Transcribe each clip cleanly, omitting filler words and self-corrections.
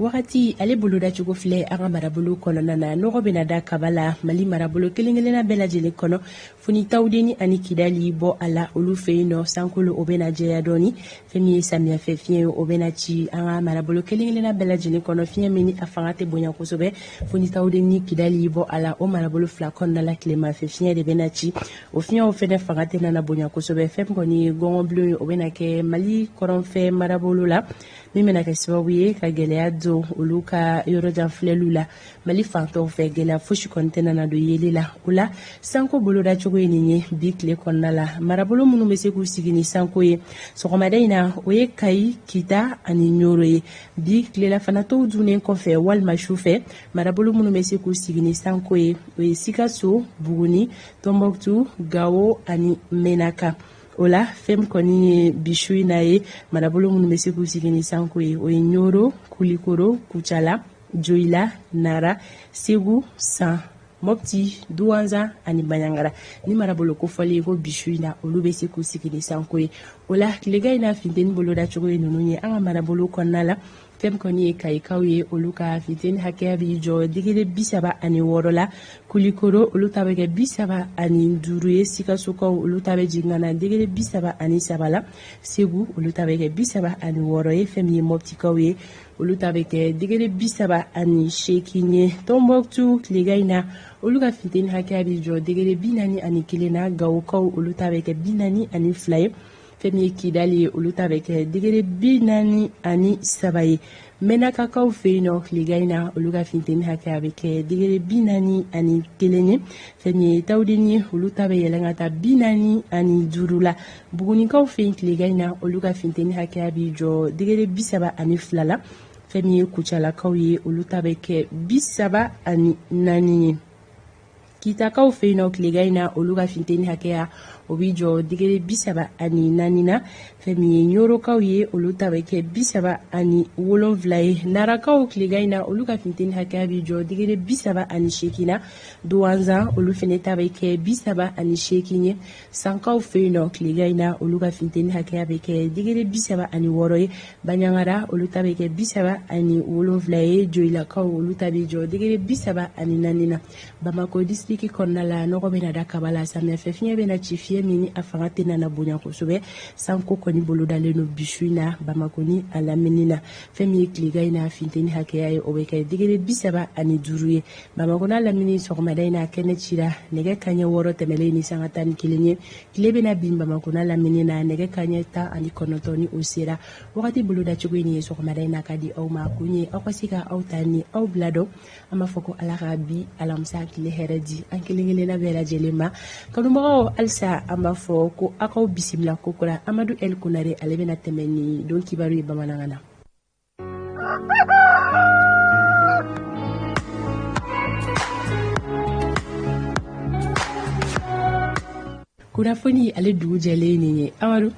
Wagati ale bolodacogo filɛ an ka marabolo kɔnɔna na. Nɔgɔ bɛna da kaba la Mali marabolo kelen-kelenna bɛɛ lajɛlen kɔnɔ, fo ni Tawudeni ani Kidali bɔ a la, olu fɛ yen nɔ sankolo o bɛna jɛya dɔɔni. Fɛn min ye samiyɛfɛ fiɲɛ ye, o bɛna ci an ka marabolo kelen-kelenna bɛɛ lajɛlen kɔnɔ, fiɲɛ min ni a fanga tɛ bonya kosɛbɛ, fo ni Tawudeni ni Kidali bɔ a la, o marabolo fila kɔnɔna la tilemafɛ fiɲɛ de bɛna ci. O fiɲɛw fɛnɛ fanga tɛna na bonya kosɛbɛ. Fɛn min kɔni ye gɔngɔnbulon ye, o bɛna kɛ Mali kɔrɔnfɛ marabolo la, min bɛna kɛ sababu ye ka gɛlɛya don olu ka yɔrɔjan filɛliw la. Mali fantɔw fɛ, gɛlɛya fosi kɔni tɛna na don yeli la. O la, sanko bolodacogo ye nin ye bi tile kɔnɔna la. Marabolo minnu bɛ se k'u sigi ni sanko ye sɔgɔmada in na, o ye Kayi, Kita ani Ɲoro ye. Bi tilelafanatɔw dunnen kɔfɛ walima su fɛ, marabolo minnu bɛ se k'u sigi ni sanko ye, o ye Sikaso, Buguni, Tɔnbɔkutu, Gawo ani Menaka. O la, fɛn min kɔni ye bi su in na ye, marabolo minnu bɛ se k'u sigi ni sanko ye, o ye Ɲoro, Kulikoro, Kucala, Joyila, Nara, Segu, San, Mɔpti, Duwanzan ani Baɲangara. Ni marabolo kofɔlen ko bi su in na, olu bɛ se k'u sigi ni sanko ye. O la, tilegan in na funteni bolodacogo ye ninnu ye an ka marabolo kɔnɔna la. Fɛn min kɔni ye Kayikaw ye, olu ka funteni hakɛya b'i jɔ degré 36 la. Kulikoro, olu ta bɛ kɛ 35 ye. Sikasokaw, olu ta bɛ jigin ka na degré 33 la. Segu, olu ta bɛ kɛ 36 ye. Fɛn min ye Mɔptikaw ye, olu ta bɛ kɛ degré 38 ye. Tɔnbɔkutu, tilegan in na, olu ka funteni hakɛya b'i jɔ degré 41 na. Gawokaw, olu ta bɛ kɛ 42 ye. Fɛn min ye Kidali ye, olu ta bɛ kɛ degré 43 ye. Mɛnakakaw fɛ yen nɔ, tilegan in na, olu ka funteni hakɛya bɛ kɛ degré 41 ye. Fɛn min ye Tawudeni ye, olu ta bɛ yɛlɛn ka taa 45 la. Bugunikaw fɛ yen, tilegan in na, olu ka funteni hakɛya b'i jɔ degré 32 la. Fɛn min ye Kucalakaw ye, olu ta bɛ kɛ 34 ye. Kitakaw fɛ yen nɔ, tilegan in na, olu ka funteni hakɛya o b'i jɔ degré 34 na. Fɛn min ye Ɲorokaw ye, olu ta bɛ kɛ 37 ye. Narakaw, tilegan in na, olu ka funteni hakɛya b'i jɔ degré 38 na. Duwanzan, olu fɛnɛ ta bɛ kɛ 38 ye. Sankaw fɛ yen nɔ, tilegan in na, olu ka funteni hakɛya bɛ kɛ degré 36 ye. Baɲangara, olu ta bɛ kɛ 37 ye. Joyilakaw, olu ta bɛ jɔ degré 34 na. Bamakɔ disiriki kɔnɔna la, nɔgɔ bɛna da kaba la. Samiyɛfɛ fiɲɛ bɛna ci, fiɲɛ min ni a fanga tɛna na bonya kosɛbɛ. Sanko kɔni bolodalen don bi su in na Bamakɔ ni a lamini na. Fɛn min ye tilegan in na funteni hakɛya ye, o bɛ kɛ degré 35 ye. Bamakɔ n'a lamini, sɔgɔmada in na, kɛnɛ cira nɛgɛ kaɲɛ 6 tɛmɛlen ni sanga 11 ye. Tile bɛna bin Bamakɔ n'a lamini na nɛgɛ kaɲɛ 19 ni o sera. Wagati bolodacogo in ye sɔgɔmada in na ka di aw ma kun ye aw ka se ka aw ta ni aw bila dɔn. An b'a fɔ ko Ala ka bi alamisa tile hɛrɛ di an kelen kelenna bɛɛ lajɛlen ma. Kanubagaw, halisa an b'a fɔ ko aw k'aw bisimila kokura. Amadu El Konare, ale bɛna tɛmɛ ni don kibaru ye bamanankan na. Kunnafoni ale dugu jɛlen nin ye. Amadu,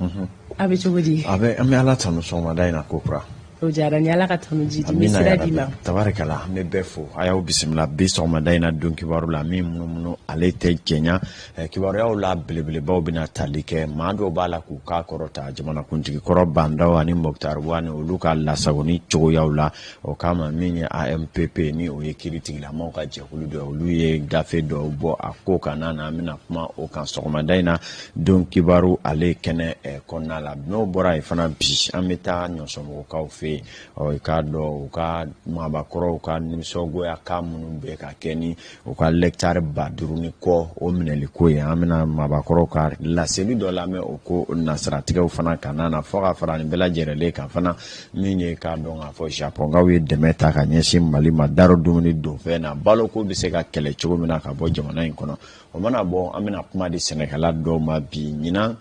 a bɛ cogo di? A bɛ, an bɛ Ala tanu sɔgɔmada in na kokura. O diyara n ye. Ala ka tanu jidi. N bɛ sira d'i ma. Tabarikala, an bɛ bɛɛ fo. A y'aw bisimila bi sɔgɔmada in na don kibaru la min munumunu ale tɛ jɛnya. Kibaruyaw la belebelebaw bɛna tali kɛ maa dɔw b'a la k'u kan kɔrɔta jamanakuntigi kɔrɔ Bah N'Daw ani Moctar Ouane olu ka lasagoni cogoyaw la. O kama, min ye AMPP ni o ye kiiritigilamaw ka jɛkulu dɔ ye, olu ye gafe dɔw bɔ a ko kan n'a na, an bɛna kuma o kan sɔgɔmada in na don kibaru ale kɛnɛ kɔnɔna la. N'o bɔra yen fana, bi an bɛ taa ɲɔsɔnmɔgɔkaw fɛ yen. Ɔ, i k'a dɔn u ka maabakɔrɔw ka nisɔngoya kan minnu bɛ ka kɛ ni u ka lɛkitari 5000 ni kɔ o minɛli ko ye, an bɛna maabakɔrɔw ka laseli dɔ lamɛn o ko nasiratigɛw fana kan na fɔ ka fara nin bɛɛ lajɛlen kan fana. Min ye k'a dɔn k'a fɔ Japɔnkaw ye dɛmɛ ta ka ɲɛsin Mali ma daro dumuni donfɛn na, baloko bɛ se ka kɛlɛ cogo min na ka bɔ jamana in kɔnɔ. O mana bɔ, an bɛna kuma di sɛnɛkɛla dɔw ma bi. Ɲinan,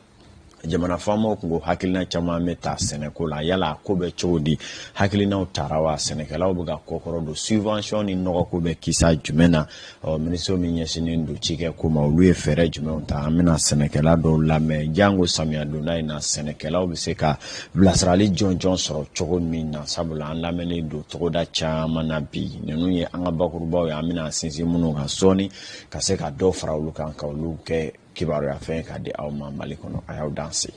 jamana faamaw kun ko hakilina caman bɛ ta sɛnɛko la. Yala a ko bɛ cogo di? Hakilinaw tara wa? Sɛnɛkɛlaw bɛ ka kɔkɔrɔ don subvention ni nɔgɔko bɛ kisa jumɛn na? Ɔ, minisiriso min ɲɛsinnen don cikɛ ko ma, olu ye fɛɛrɛ jumɛnw ta? An bɛna sɛnɛkɛla dɔw lamɛn, jango samiya donda in na, sɛnɛkɛlaw bɛ se ka bilasirali jɔnjɔn sɔrɔ cogo min na, sabula an lamɛnnen don togoda caman na bi. Ninnu ye an ka bakurubaw ye, an bɛna sinsin minnu kan sɔɔni ka se ka dɔ fara olu kan ka olu kɛ kibaruya fɛn ka di aw ma Mali kɔnɔ. A y'aw danse.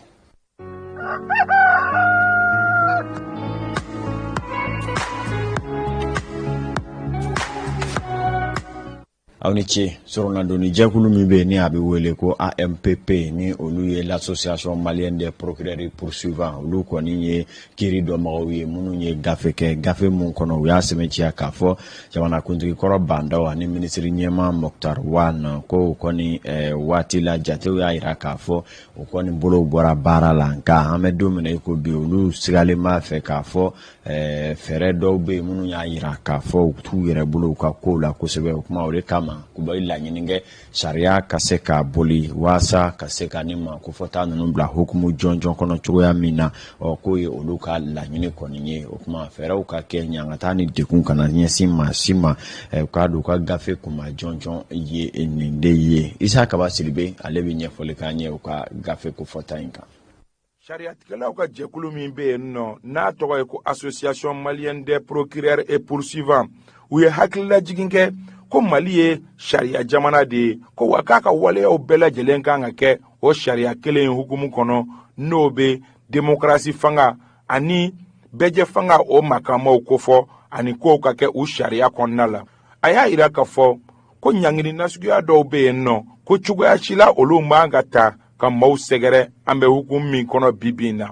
Aw ni ce. Soronadonni jɛkulu min bɛ yen ni a bɛ wele ko AMPP, ni olu ye l'Association malienne des procureurs et poursuivants, olu kɔni ye kiiri dɔnbagaw ye minnu ye gafe kɛ, gafe mun kɔnɔ u y'a sɛmɛntiya k'a fɔ jamanakuntigi kɔrɔ Bah N'Daw ani minisiri ɲɛmaa Moctar Ouane ko kɔni waati la jatew y'a jira k'a fɔ u kɔni bolo bɔra baara la. Nka an bɛ don min na i ko bi, olu sigalen b'a fɛ k'a fɔ fɛɛrɛ dɔw bɛ yen minnu y'a jira k'a fɔ u t'u yɛrɛ bolo u ka kow la kosɛbɛ. O kuma o de kama u bɛ laɲini kɛ sariya ka se ka boli walasa ka se ka ni maa kofɔta ninnu bila hukumu jɔnjɔn kɔnɔ cogoya min na. Ɔ k'o ye olu ka laɲini kɔni ye. O kuma fɛɛrɛw ka kɛ, ɲangata ni degun kana ɲɛsin maa si ma. U k'a don u ka gafe kunba jɔnjɔn ye nin de ye. Isa Kaba Sidibe, ale bɛ ɲɛfɔli k'an ye u ka gafe kofɔta in kan. Sariyatigɛlaw ka jɛkulu min bɛ yen nɔ, n'a tɔgɔ ye ko Association malienne des procureurs et poursuivants, u ye hakililajigin kɛ ko Mali ye sariya jamana de ye, ko wa k'a ka waleyaw bɛɛ lajɛlen kan ka kɛ o sariya kelen in hukumu kɔnɔ, n'o bɛ demokarasi fanga ani bɛɛjɛ fanga o makamaw kofɔ, ani kow ka kɛ u sariya kɔnɔna la. A y'a yira k'a fɔ ko ɲangini nasuguya dɔw bɛ yen nɔ, ko cogoya si la olu man ka ta ka maaw sɛgɛrɛ an bɛ hukumu min kɔnɔ bi bi in na,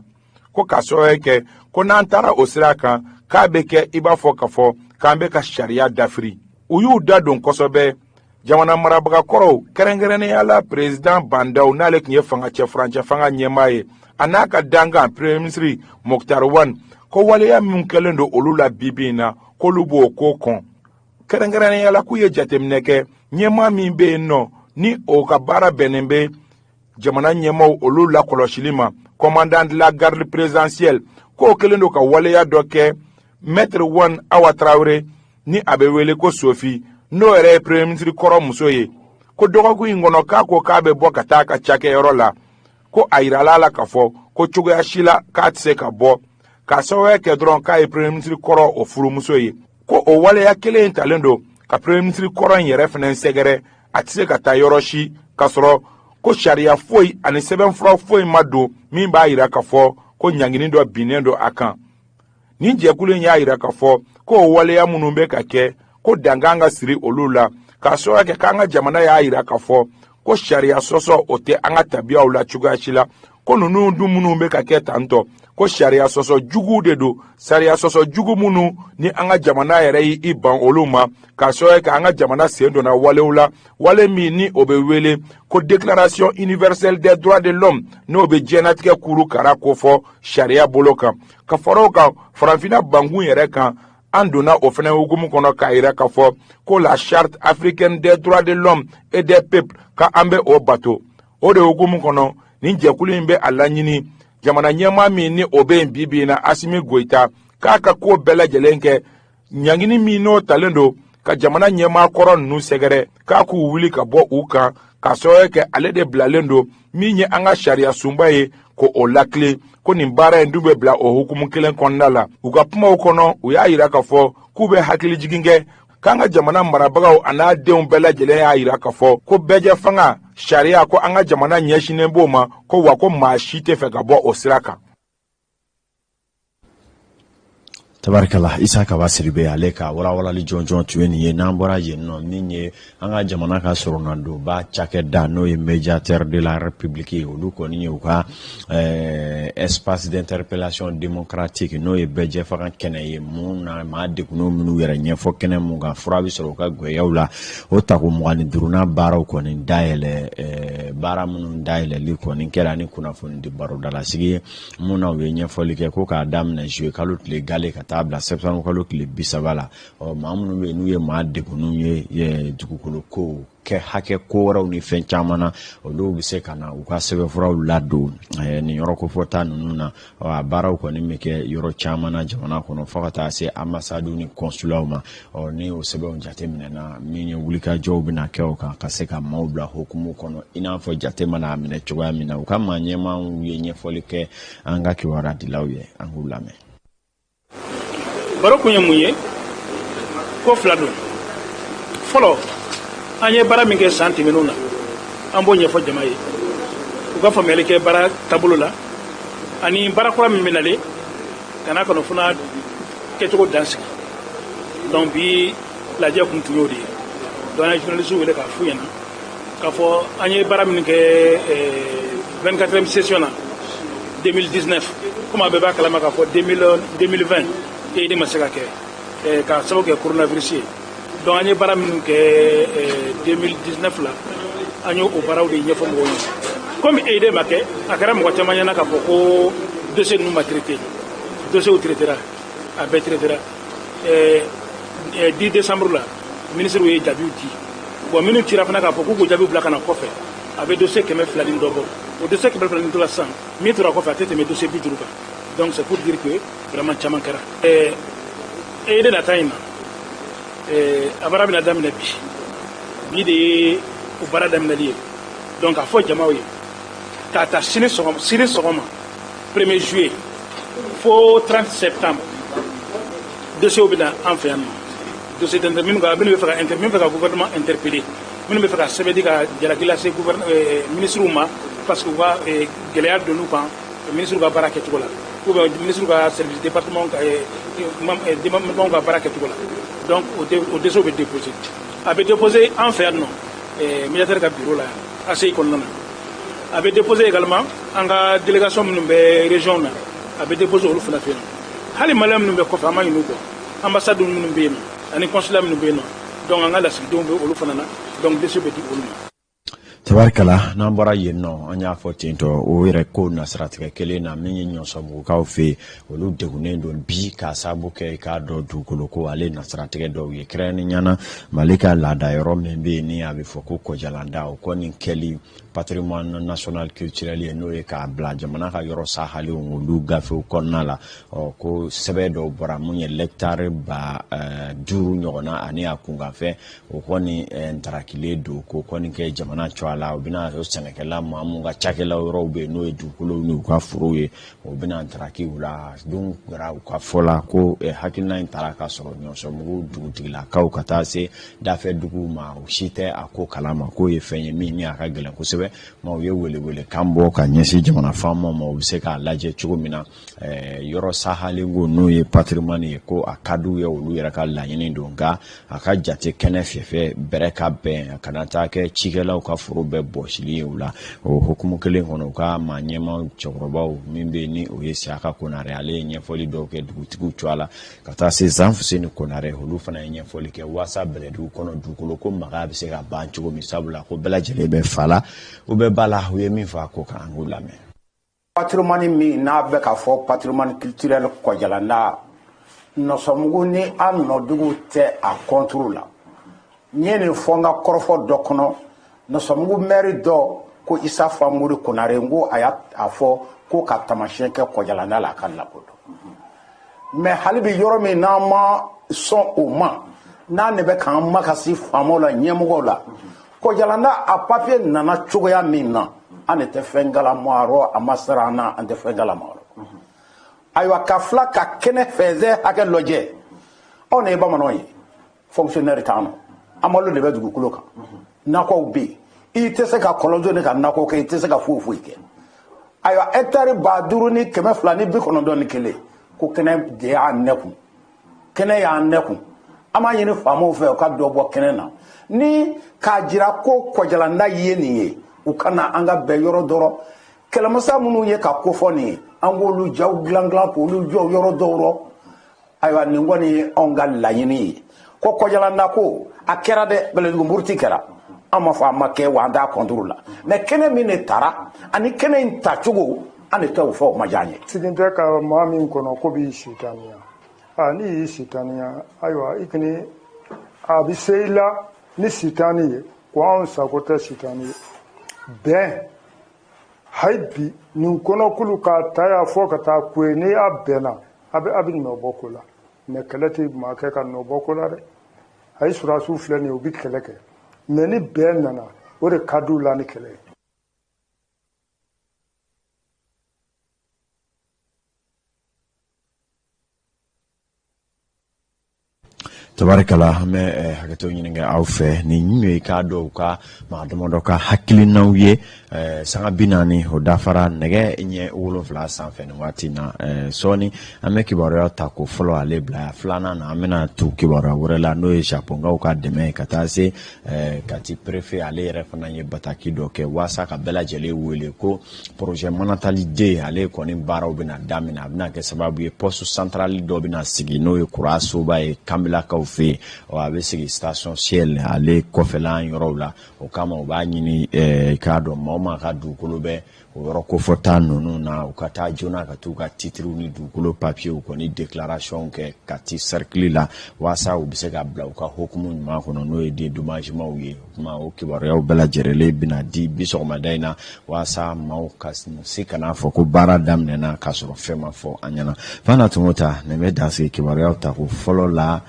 ko k'a sababu kɛ ko n'an taara o sira kan, k'a bɛ kɛ i b'a fɔ k'a fɔ k'an bɛ ka sariya dafiri. U y'u da don kosɛbɛ jamana marabaga kɔrɔw, kɛrɛnkɛrɛnnenya la perezidan Bah N'Daw, n'ale tun ye fanga cɛfurancɛ fanga ɲɛmaa ye, a n'a ka dankan premier ministre Moctar Ouane, ko waleya minnu kɛlen don olu la bi bi in na, k'olu b'o ko kɔn. Kɛrɛnkɛrɛnnenya la, k'u ye jateminɛ kɛ ɲɛmaa min bɛ yen nɔ, ni o ka baara bɛnnen bɛ jamana ɲɛmaaw olu lakɔlɔsili ma, commandant de la garde présidentielle, k'o kɛlen don ka waleya dɔ kɛ maître Ouane Awa Tarawele, ni a bɛ wele ko Sofi, n'o yɛrɛ ye premier ministre kɔrɔ muso ye, ko dɔgɔkun in kɔnɔ k'a ko k'a bɛ bɔ ka taa a ka cakɛyɔrɔ la, ko a yirala a la k'a fɔ ko cogoya si la k'a tɛ se ka bɔ, k'a sababuya kɛ dɔrɔn k'a ye premier ministre kɔrɔ o furumuso ye. Ko o waleya kelen in talen don ka premier ministre kɔrɔ in yɛrɛ fana sɛgɛrɛ, a tɛ se ka taa yɔrɔ si, k'a sɔrɔ ko sariya foyi ani sɛbɛnfura foyi ma don min b'a yira k'a fɔ ko ɲangini dɔ binnen don a kan. Nin jɛkulu in y'a yira k'a fɔ ko o waleya minnu bɛ ka kɛ, ko dan kan ka siri olu la, k'a sababu kɛ k'an ka jamana y'a yira k'a fɔ ko sariya sɔsɔ o tɛ an ka tabiyaw la cogoya si la, ko ninnu dun minnu bɛ ka kɛ tantɔ, ko sariya sɔsɔ juguw de don, sariya sɔsɔ jugu minnu ni an ka jamana yɛrɛ y'i ban olu ma, k'a sababu kɛ an ka jamana sen donna walew la, wale min ni o bɛ wele ko Déclaration universelle des droits de l'homme, n'o bɛ diɲɛlatigɛ kuru kara kofɔ sariya bolo kan. Ka fara o kan, farafinna bankun yɛrɛ kan, an donna o fana hukumu kɔnɔ k'a yira k'a fɔ ko la Charte africaine des droits de l'homme et des peuples, ka an bɛ o bato. O de hukumu kɔnɔ, nin jɛkulu in bɛ a laɲini jamana ɲɛmaa min ni o bɛ yen bi bi in na, Assimi Goïta, k'a ka ko bɛɛ lajɛlen kɛ, ɲangini min n'o talen don ka jamana ɲɛmaa kɔrɔ ninnu sɛgɛrɛ, k'a k'u wuli ka bɔ u kan, k'a sababu kɛ ale de bilalen don min ye an ka sariya sunba ye ko o latilen, ko nin baara in dun bɛ bila o hukumu kelen kɔnɔna la. U ka kumaw kɔnɔ, u y'a yira k'a fɔ k'u bɛ hakilijigin kɛ k'an ka jamana marabagaw a n'a denw bɛɛ lajɛlen y'a yira k'a fɔ ko bɛɛjɛ fanga sariya, ko an ka jamana ɲɛsinnen b'o ma, ko wa ko maa si tɛ fɛ ka bɔ o sira kan. Tabarikala, Isa Kaba Sidibe, ale ka walawalali jɔnjɔn tun ye nin ye. N'an bɔra yen nɔ, min ye an ka jamana ka soronadonba cakɛda, n'o ye Médiateur de la République ye, olu kɔni ye u ka espace d'interpellation démocratique, n'o ye bɛɛjɛfanga kɛnɛ ye, mun na maa degunnenw minnu yɛrɛ ɲɛfɔ kɛnɛ mun kan, fura bɛ sɔrɔ u ka gwɛyaw la, o tako 25nan baaraw kɔni dayɛlɛ. Baara minnu dayɛlɛli kɔni kɛra ni kunnafoni di barodalasigi ye, mun na u ye ɲɛfɔli kɛ ko k'a daminɛ juillet kalo tile gale ka taa bila septembre kalo tile 30 la, ɔ maa minnu bɛ yen n'u ye maa degunnenw ye dugukolo ko kɛ hakɛ ko wɛrɛw ni fɛn caman na, olu bɛ se ka na u ka sɛbɛnfuraw ladon nin yɔrɔ kofɔta ninnu na. Ɔ a baaraw kɔni bɛ kɛ yɔrɔ caman na jamana kɔnɔ, fo ka taa se ambassades ni consulats ma. Ɔ ni o sɛbɛnw jateminɛna, min ye wulikajɔw bɛna kɛ o kan ka se ka maaw bila hukumu kɔnɔ, i n'a fɔ jate mana a minɛ cogoya min na. U ka maa ɲɛmaaw ye ɲɛfɔli kɛ an ka kibaruya ye, an k'u lamɛn. Baro kun ye mun ye? Ko fila don. Fɔlɔ, an ye baara min kɛ san tɛmɛnenw na, an b'o ɲɛfɔ jama ye, u ka faamuyali kɛ baara taabolo la, ani baara kura min bɛ nalen ka n'a kɔnɔ fana kɛcogo dan sigi. Donc bi lajɛ kun tun y'o de ye. Donc an ye journaliste wele k'a f'u ɲɛna k'a fɔ an ye baara min kɛ 24e session na 2019, komi a bɛɛ b'a kalama k'a fɔ 2020 EID ma se ka kɛ k'a sababu kɛ coronavirus ye. Donc an ye baara minnu kɛ 2019 la, an ye o baaraw de ɲɛfɔ mɔgɔw ɲɛna. Komi EID ma kɛ, a kɛra mɔgɔ caman ɲɛna k'a fɔ ko dossier ninnu ma traité. Dossier traitera, a bɛɛ traitera. 10 décembre la, ministre ye jaabiw di. Bon, minnu cira fana k'a fɔ k'u k'o jaabiw bila ka na kɔfɛ, a bɛ dossier 200 ni dɔ bɔ. O dossier 200 ni dɔ la sisan, min tora kɔfɛ, a tɛ tɛmɛ dossier 50 kan. Donc c'est pour dire que vraiment caman kɛra. EID nata in na, a baara bɛna daminɛ bi. Bi de ye o baara daminɛli ye. Donc k'a fɔ jamaw ye k'a ta sini sɔgɔma, sini sɔgɔma 1er juillet fo 30 septembre, dossier bɛ na an fɛ yan nɔ. Dossier d'intérêt minnu ka minnu bɛ fɛ ka inter min fɛ ka gouvernement interpeller, minnu bɛ fɛ ka sɛbɛn di ka jalaki lase ministres ma, parce que u ka gɛlɛya donn'u kan ministres ka baara kɛcogo la, ou bien ministres ka service département ka département ka baara kɛcogo la. Donc o dossier bɛ déposer, a bɛ déposer an fɛ yan nɔ, médiateur ka bureau la yan, ACI kɔnɔna na. A bɛ déposer également an ka délégation minnu bɛ région na, a bɛ déposer olu fana fɛ yen nɔ. Hali malien minnu bɛ kɔfɛ, an ma ɲinɛ u kɔ, ambassade minnu bɛ yen nɔ ani consulat minnu bɛ yen nɔ. Donc an ka lasigidenw bɛ olu fana na. Donc dossier bɛ di olu ma. Tabarikala, n'an bɔra yen nɔ, an y'a fɔ ten tɔ, o yɛrɛ ko nasiratigɛ kelen na, min ye ɲɔsɔnbugukaw fɛ yen, olu degunnen don bi k'a sababu kɛ i k'a dɔn dugukolo ko ale nasiratigɛ dɔw ye, kɛrɛnkɛrɛnnenya na Mali ka laada yɔrɔ min bɛ yen ni a bɛ fɔ ko Kɔjalanda, o kɔni kɛli patrimoine national culturel ye, n'o ye k'a bila jamana ka yɔrɔ sahalenw olu gafew kɔnɔna la. Ɔ ko sɛbɛn dɔw bɔra mun ye hectare 5000 ɲɔgɔnna ani a kunkanfɛn, o kɔni ntarakilen don k'o kɔni kɛ jamana cogoya la. O bɛna o sɛnɛkɛla maa mun ka cakɛla yɔrɔw bɛ yen, n'o ye dugukolow n'u ka forow ye, o bɛna ntaraki u la. Don kɛra u ka fɔ la ko hakilina in taara ka sɔrɔ ɲɔsɔnmugu dugutigilakaw ka taa se dafɛ duguw ma, o si tɛ a ko kalama. K'o ye fɛn ye min ni a ka gɛlɛn kosɛbɛ. Ma u ye welewele kan bɔ ka ɲɛsin jamana faamaw ma, u bɛ se k'a lajɛ cogo min na yɔrɔ sahalen ko n'o ye patrimoine ye, ko a ka d'u ye, olu yɛrɛ ka laɲini don, nka a ka jate kɛnɛ fiyɛfɛ bɛrɛ ka bɛn, a kana taa kɛ cikɛlaw ka foro bɛɛ bɔsili ye u la. O hukumu kelen kɔnɔ, u ka maa ɲɛma cɛkɔrɔbaw min bɛ yen ni o ye Siyaka Konare, ale ye ɲɛfɔli dɔw kɛ dugutigiw cogoya la, ka taa se Zanfuseni Konare, olu fana ye ɲɛfɔli kɛ waasa Bɛlɛdugu kɔnɔ dugukolo ko maga bɛ se ka ban cogo min, sabula ko bɛɛ lajɛlen bɛ fa la, u bɛ ba la. U ye min fɔ a ko kan, an k'u lamɛn. Patrimoine min n'a bɛ ka fɔ patrimoine culturel Kɔjalanda, Nɔsɔmugu ni an nɔdugu tɛ a contre la. N ye nin fɔ n ka kɔrɔfɔ dɔ kɔnɔ. Nɔsɔmugu maire dɔ ko Isa Famori Konare, n ko a y'a fɔ ko ka tamasiyɛn kɛ Kɔjalanda la, a ka lakodɔn. Mais hali bi yɔrɔ min n'an ma sɔn o ma, n'an de bɛ k'an makasi faamaw la, ɲɛmɔgɔw la, Kɔjalanda a papier nana cogoya min na, an de tɛ fɛn kalama rɔ, a ma sara an na, an tɛ fɛn kalama rɔ. Ayiwa, ka fila ka kɛnɛ fɛnsɛn hakɛ lajɛ, anw de ye bamananw ye, fonctionnaire t'an nɔ, an malo de bɛ dugukolo kan, nakɔw bɛ yen, i tɛ se ka kɔlɔnso ni ka nakɔ kɛ, i tɛ se ka foyi foyi kɛ. Ayiwa, hectare 5291, ko kɛnɛ de y'an nɛkun, kɛnɛ y'an nɛkun. An b'a ɲini faamaw fɛ u ka dɔ bɔ kɛnɛ na ni k'a jira ko Kɔjalanda ye nin ye, u ka na an ka bɛn yɔrɔ dɔ rɔ. Kɛlɛmasa minnu ye ka kofɔ nin ye, an k'olu jaw dilan dilan k'olu jɔ yɔrɔ dɔw rɔ. Ayiwa, nin kɔni ye anw ka laɲini ye. Ko Kɔjalanda ko a kɛra dɛ, Bɛlɛdugu muruti kɛra, an ma fɔ a ma kɛ wa, an t'a contre la. Mais kɛnɛ min de taara ani kɛnɛ in tacogo, an de t'o fɔ, o ma diya an ye. Sigin tɛ ka maa min kɔnɔ ko b'i sitaniya, a n'i y'i sitaniya, ayiwa, i kɔni a bɛ se i la ni sitani ye, ko anw sago tɛ sitani ye. Bɛn hali bi nin kɔnɔkulu k'a ta yan fɔ ka taa ko ye, n'i y'a bɛnna a bɛ nɔ bɔ ko la. Mais kɛlɛ tɛ maa kɛ ka nɔ bɔ ko la dɛ. A ye sɔrɔdasiw filɛ nin ye, u bɛ kɛlɛ kɛ, mais ni bɛn nana, o de ka di u la ni kɛlɛ ye. Tabarikala, an bɛ hakɛto ɲini kɛ aw fɛ. Nin ye k'a dɔw ka maa damadɔ ka hakilinaw ye. Sanga 40 o dafara nɛgɛ ɲɛ 7 sanfɛ nin waati na. Sɔɔni an bɛ kibaruya ta ko fɔlɔ ale bila filanan na. An bɛna tu kibaruya wɛrɛ la, n'o ye Japonkaw ka dɛmɛ ka taa se Kati préfet. Ale yɛrɛ fana ye bataki dɔ kɛ waasa ka bɛɛ lajɛlen wele ko projet Manantali 2, ale kɔni baaraw bɛna daminɛ. A bɛna kɛ sababu ye poste centrale dɔ bɛna sigi, n'o ye courant soba ye Kanbilakaw fɛ yen. Ɔ, a bɛ sigi station Shell ale kɔfɛlan yɔrɔw la. O kama u b'a ɲini k'a dɔn maa o maa ka dugukolo bɛ o yɔrɔ kofɔta ninnu na, u ka taa joona ka t'u ka titiriw ni dugukolo papiyew kɔni déclaration kɛ Kati cercle la, waasa u bɛ se ka bila u ka hukumu ɲuman kɔnɔ, n'o ye dédommagement ye. O tuma, o kibaruyaw bɛɛ lajɛlen bɛna di bi sɔgɔmada in na, waasa maaw ka se kana fɔ ko baara daminɛna k'a sɔrɔ fɛn ma fɔ an ɲɛna. Fana tun ta nin bɛ dansigi kibaruyaw ta ko fɔlɔ la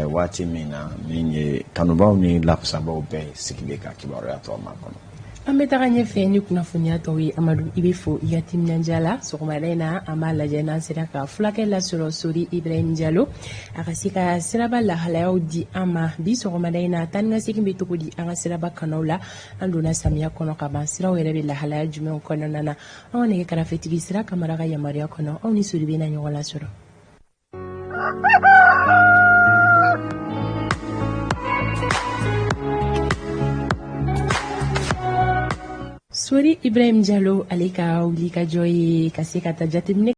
waati min na, min ye kanubaw ni lafasabaaw bɛɛ sigilen ka kibaruya tɔ makɔnɔ. An bɛ taga ɲɛfɛ ni kunnafoniya tɔw ye. Amadu, i bɛ fo i ka timinandiya la. Sɔgɔmada in na, an b'a lajɛ n'an sera ka fulakɛ lasɔrɔ, Sori Ibrahim Jalo, a ka se ka siraba lahalayaw di an ma bi sɔgɔmada in na. Taa ni ka segin bɛ cogo di an ka siraba kanaw la? An donna samiya kɔnɔ ka ban, siraw yɛrɛ bɛ lahalaya jumɛnw kɔnɔna na? An ka nɛgɛ karafetigi Sira Kamara ka yamaruya kɔnɔ, aw ni Sori bɛna ɲɔgɔn lasɔrɔ. Sori Ibrahim Jalo, ale ka wulikajɔ ye ka se ka taa jateminɛ